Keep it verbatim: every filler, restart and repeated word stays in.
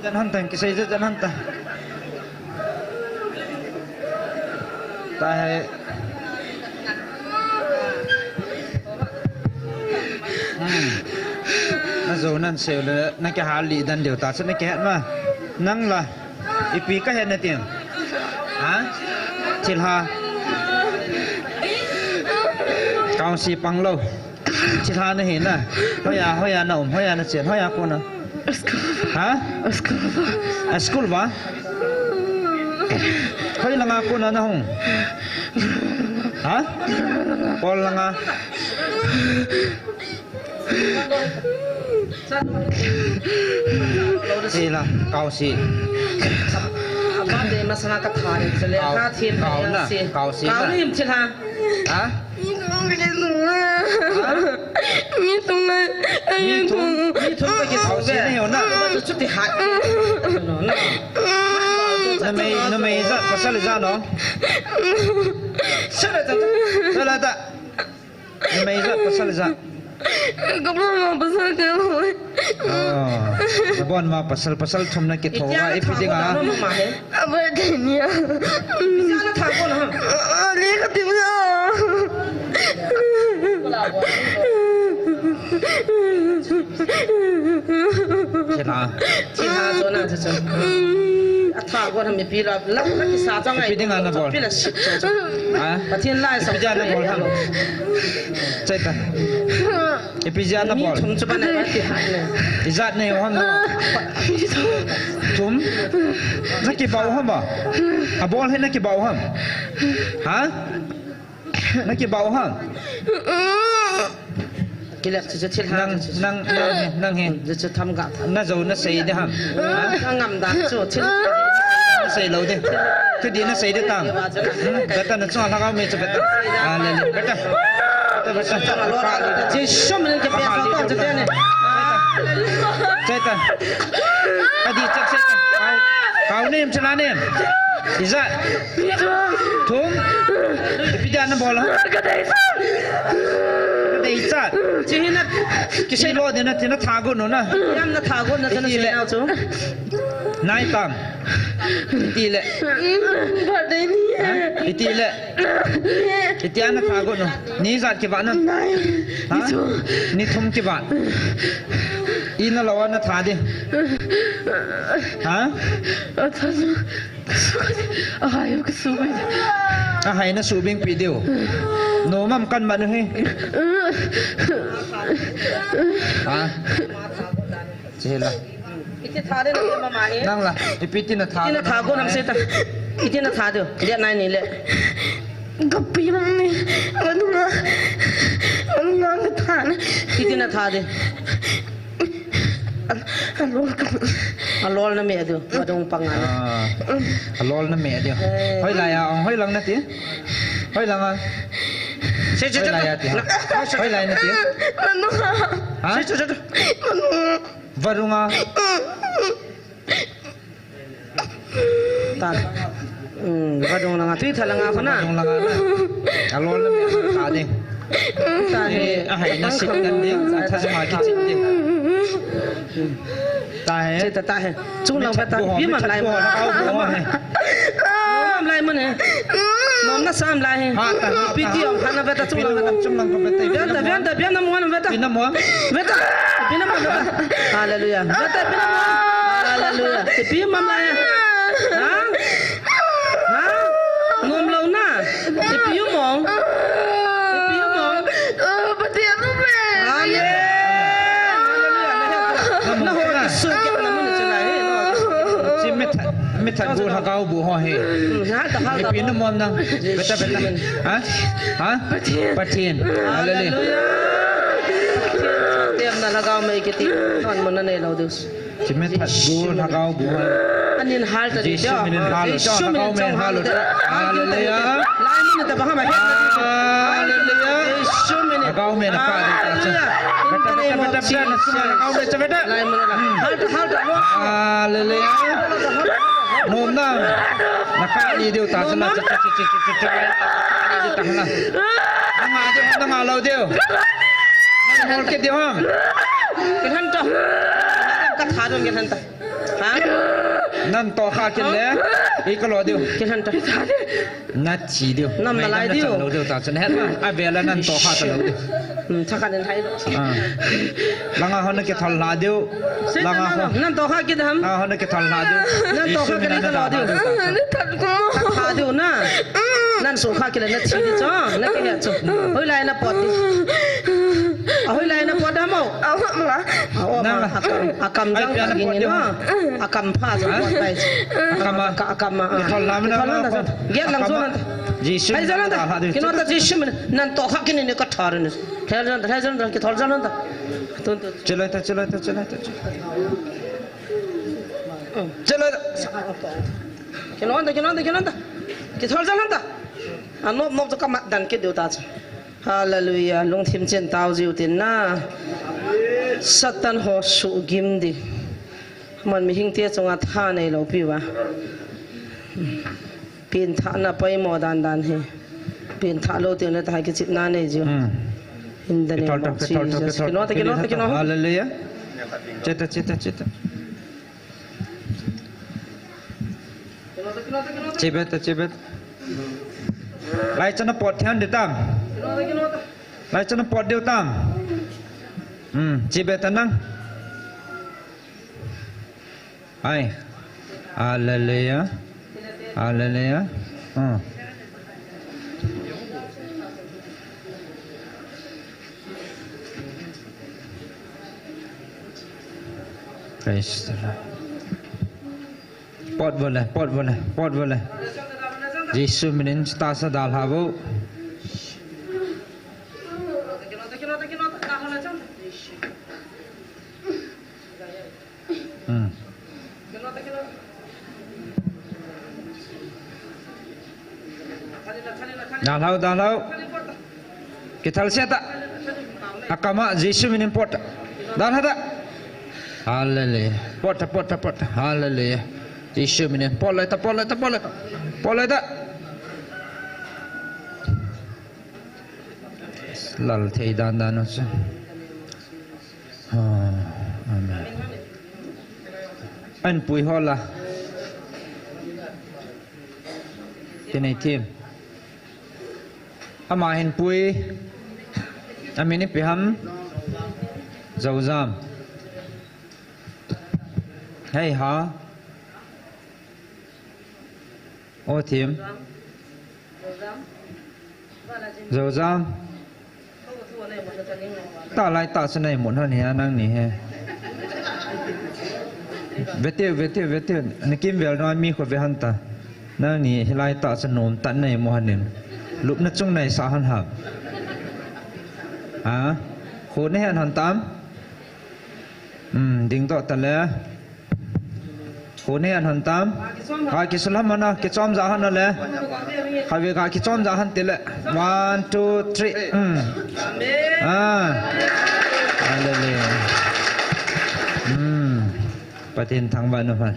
Jan han tan, kisei jan han tan. Tahe. Hmm. Na jo nan seu le, na kihal lih dan diu ta, chu na kihet ma. Nang la, ipi kahet na tin. Ha? Thilha. Kaung si pang lou. Thilha na hi na. Hoiya, hoiya na um, hoiya na chen, hoiya kona. School. Ha? School. A school va? Hoi langa kona na hung. Ha? Pol langa. Sila, kaung si. Abang de masanga ka thari, sila ka thim kaung na, si. Kaung si na. Kaung ni him thilha. Ha? Mi thum, mi thum, mi thum, mi thum ka kithou ve. Kaung si na hi na. Ba chu chuti hat. No, no. Numei, numei ijat, pasal ijat no. Sila ta. Sila ta. Numei ijat, pasal ijat. Ka bon ma pasal ka loi. Oh, ka bon ma pasal, pasal thum na kithou a, ipi dinga. Abar tenia. Ijat na tha kon ha. Ali ka tiu na. Kena. Thilha jo na chu chu. A tha kon ha mi pi la, la, la kisa chang ai. Ipi dinga na bol. Pi la sip chu chu. Ha? Pathen lai sa. Ipi dinga na bol ha. Chai ta. Ipi dinga na bol. Mi thum chu ba na ba ti ha ne. Ijat nei ham na. Thum. Na kibau ham ba. Abol hi na kibau ham. Ha? Na kibau ham. Kilep chu chu thil ha. Nang, chu chu. Nang, nang hi, nang hi. Chu chu tham ga. Na jo na sei de ham. Ha? Ka ngam da chu thil. Na sei lou de. Thil di na sei de tam. Hmm, beta na chunga lhagao me chu beta. Ah, le, le, beta. Beta, beta. Jesu min ke pe sa ta chu de ne. Chai ta. Adi chak chai ta. Kau, kau nem chila nem. Ijat. Thum. Ipi dinga na bol ha. Ka deichat. Ka deichat. Chi hi na. Kisei lou ding na, ti na tha got nu na. Yan na tha got na, ti na sei na chu. Nai tam. Iti le. Ba dei ni. Ha? Iti le. Iti a na tha got nu. Ni ijat kivah na. Nai. Ha? Ni thum. Ni thum kivah. Ina lou a na tha di. Ha? A tha chu. Ahai, ka su mai. Ahai na subing pi diu. Nom am kan man u hi. Ha? Chila. Iti tha de na ma hi. Nang la, ipi ti na tha. Iti na tha got nam sei ta. Iti na tha diu. Dia nai ni le. Ka pi mang ni. Manunga. Manunga ka tha na. Iti na tha de. Al-, alol ka. Alol na me diu, vadung panga na. Ah. Alol na me diu. Eh. Hoilai a, ong hoilang na ti. Hoilang a. Se, se, se, hoilai a ti. Na. Hoilai na ti. Manu. Ha? Se, se, se, se. Manu. Vadung a. Ta. Hmm, vadung langa, tui tha langa khuna. Vadung langa na. Alol na me tha ding. Ta he. Eh, ahai na sip dan ding. Atha jama kichip ding. Ta he. Che ta, ta he. Chung lang beta. Pi mam lai mo. Nom lai mo ne. Nom na sam lai he. Ha, ta, ha, pi ti ong khana beta chung lang beta. Chung lang beta. Bian ta, bian ta, bian na mo na beta. Pi na mo. Beta. Pi na mo beta. Hallelujah. Beta, pi na mo. Hallelujah. Ipi mam lai. Ha? Ha? Nom lou na. Ipi u mong. Ipi u mong. Pathen nom le. Amen. Hallelujah. Na ho ki su ki na mun chu lai he. Chi me tha, me tha gu lhagao bu ho he. Hmm, ha ta ha ta. Ipi na mon na. Beta, beta. Ha? Ha? Pathen. Pathen. Hallelujah. Hallelujah. Pathen. Tem na lhagao me kiti. Non mon na nei lou Deus. Chi me tha gu lhagao bu ho. Anin hal ta Jesu di. Min in hal. Jesu min in hal. Hallelujah. Lai mun ta ba ha ma he. Hallelujah. Jesu min in. Lhagao me na ka di ta chu. Hallelujah. In the name of Jesus. Lhagao me cha beta. Lai mun na. Hal ta, hal ta. Hallelujah. Nom na. Na ka di diu ta chu na. Nom na. Cha, cha, cha. Ka di diu ta na. Na nga diu, na nga lou diu. Na hol ke diu ham. Ke han ta. Ka tha don ke han ta. Ha? Nan tohkha kit le, i kalo diu. Kilhen ta. Nathi diu. Nam nalai diu. Nachan lou diu ta chun het ma. Avela nan tohkha talou diu. Hmm, thakhat in hai lo. Ah. Langa hon nakithol lha diu. Langa hon. Nan tohkha kit ham. Langa hon nakithol lha diu. Nan tohkha kit le kalo diu. Nathat kuma. Kha diu na. Nan sukha kit le nathi diu chu. Nakihe chu. Hoilai napot diu. Ahoilai napot ham o. Ahom la. Ahom la. Akam, akam jang ta ging in o. Akam pha jang pha pai. Akam a. Akam a. Kithol lam na. Kithol lam ta. Get lang jong ta. Jesu. Hai jong ta. Kino ta Jesu min. Nan tohkha kit in ka thar in. Thar jong ta, thar jong ta, kithol jong ta. Tun tun. Chelai ta, chelai ta, chelai ta. Chelai ta. Kino ta, kino ta, kino ta. Kithol jong ta. Anop nop chu kamat dan kit diu ta chu. Hallelujah. Lungthim chen tao jiu tin na. Satan ho sugim di. Aman mihing te chunga tha neilou piuva. Pengthah na poimo dan dan hi. Pengthah lou teng le tahai kichepna nei jiu. Hmm. In the name of Jesus. Kino ta, kino ta, kino. Hallelujah. Cheta, cheta, cheta. Chebet, chebet. Lai chana pot thian de tam. Lai chana pot de tam. Hmm, chebet ta nang. Ai. Hallelujah. Hallelujah. Hmm. Praise the Lord. Pot vole, pot vole, pot vole. Jesu minin tahsa dalha vo. Hmm. Dalhau, dalhau. Kithal seta. Akam a Jesu minin pot. Dalha ta. Hallelujah. Pot ta, pot ta, pot ta. Hallelujah. Jesu minin pot lai ta, pot lai ta, pot lai ta. Pot lai ta. Lal thei dan dan u chu. Ah, amen. An pui ho la. Tinei thim. Ama hin pui. Amin ipi ham. Zozam. Hei ha. O thim. Zozam. Talai ta chu nei mun hon hi a nangni he. Vetiu, vetiu, vetiu. Nakimvel na mi kho ve hon ta. Nangni hilai ta chu nom ta nei mu hon in. Lupna chung nei sa hon ham. Ha? Kho nei hen hon tam. Hmm, ding doh ta le. Kho nei hen hon tam. Ga kisul ham na, kichom ja hon le. Khatvei ga kichom ja hon ti le. One, two, three. Hmm. Ah. Hallelujah. Hmm. Pathen thangvah in um hen.